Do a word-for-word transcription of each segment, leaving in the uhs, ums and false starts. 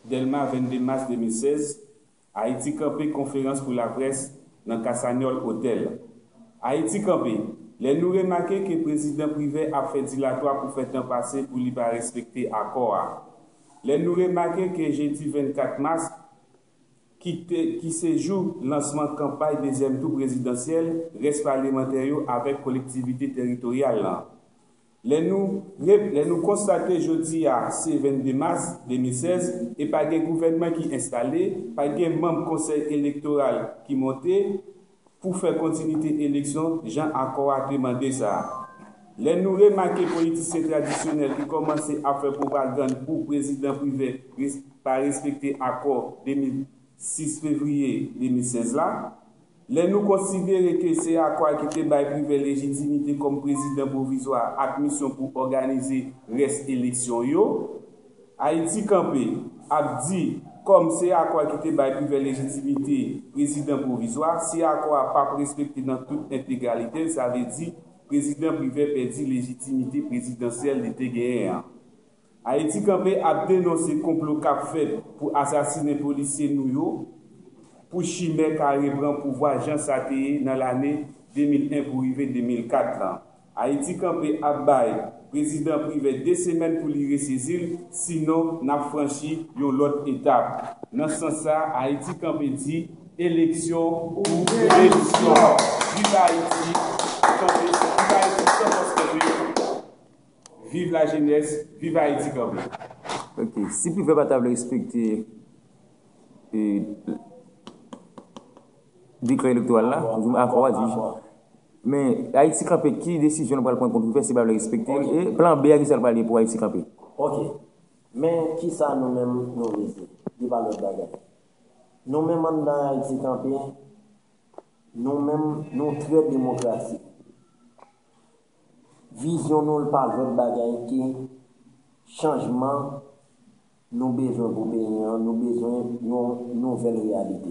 Dèlma, vennde mas de mil sèz, Ayiti Kanpe, konferans pou laprès nan Cassaniol Hotel. Ayiti Kanpe, lè nou remake ke Prezidan Privè ap fè dilatwa pou fè tan pase pou li pa respekte akò a. Lè nou remake ke jedi vennkat mas, ki te, ki se jou lansman kanpay dezyèm tou prezidansyèl, rès palemantè yo avèk kolektivite teritoryal lan. Lè nou, lè nou konstate jodi a se vennde mas de mil sèz e pa gen gouvènman ki enstale, pa gen manm konsèy elektoral ki monte pou fè kontinite eleksyon jan akò a te mande sa. Lè nou remake politisyen tradisyonèl ki kòmanse ap fè pwopagann pou Prezidan Privè res- pa respekte akò de mil sis fevriye de mil sèz la, lè nou konsidere ke se akò a ki te bay Privè lejitimite kòm prezidan pwovizwa ak misyon pou òganize rès eleksyon yo, Ayiti Kanpe ap di, kòm se akò a ki te bay Privè lejitimite prezidan pwovizwa, si akò a p ap respekte nan tout entegralite l, sa vle di prezidan Privè pèdi lejitimite prezidansyèl li te genyen an. Ayiti Kanpe ap denonse konplo k ap fèt pou asasinen polisye nou yo, pou chimè ka repran pouvwa jan sa te ye nan lane de mil en pou rive de mil kat lan. Ayiti Kanpe ap bay prezidan Privè de semèn pou li resezi l, sinon n ap franchi yon lòt etap. Nan sans sa, Ayiti Kanpe di, eleksyon ou demisyon. Viv Ayiti Kanpe, viv Ayiti san fòs kanpe. Viv lajenès, viv Ayiti Kanpe. Ok, si Privè pa ta vle respekte e, dekrè elektoral la, akò a di. Men Ayiti Kanpe, ki desizyon l pral pran kont Privè si l pa vle respekte l? E plan B a, ki sa l pral ye pou Ayiti Kanpe? Ok. Men kisa nou menm nou vize? Li pa lòt bagay. Nou menm anndan Ayiti Kanpe, nou menm nou trè demokratik. Vizyon nou l pa lòt bagay ke chanjman nou bezwen pou peyi an, nou bezwen yon nouvèl reyalite.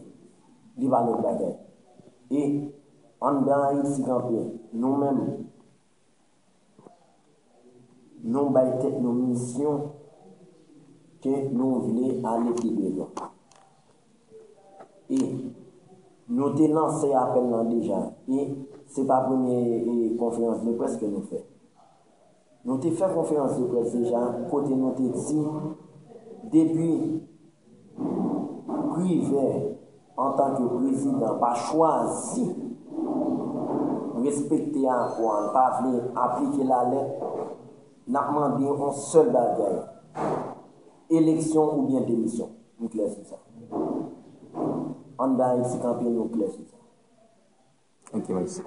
Li pa lòt bagay. E anndan Ayiti Kanpe, nou menm, nou bay tèt nou misyon ke nou vle ale pi devan. E nou te lanse apèl lan deja. E se pa premye e, konferans de près ke nou fè. Nou te fè konferans de près deja kote nou te di depi Privè antanke prezidan pa chwazi respekte akò a, l pa vle aplike lalèt, n ap mande yon sèl bagay, eleksyon oubyen demisyon. Nou klè sou sa. Anndan Ayiti Kanpe, nou klè sou sa. Ok, mèsi.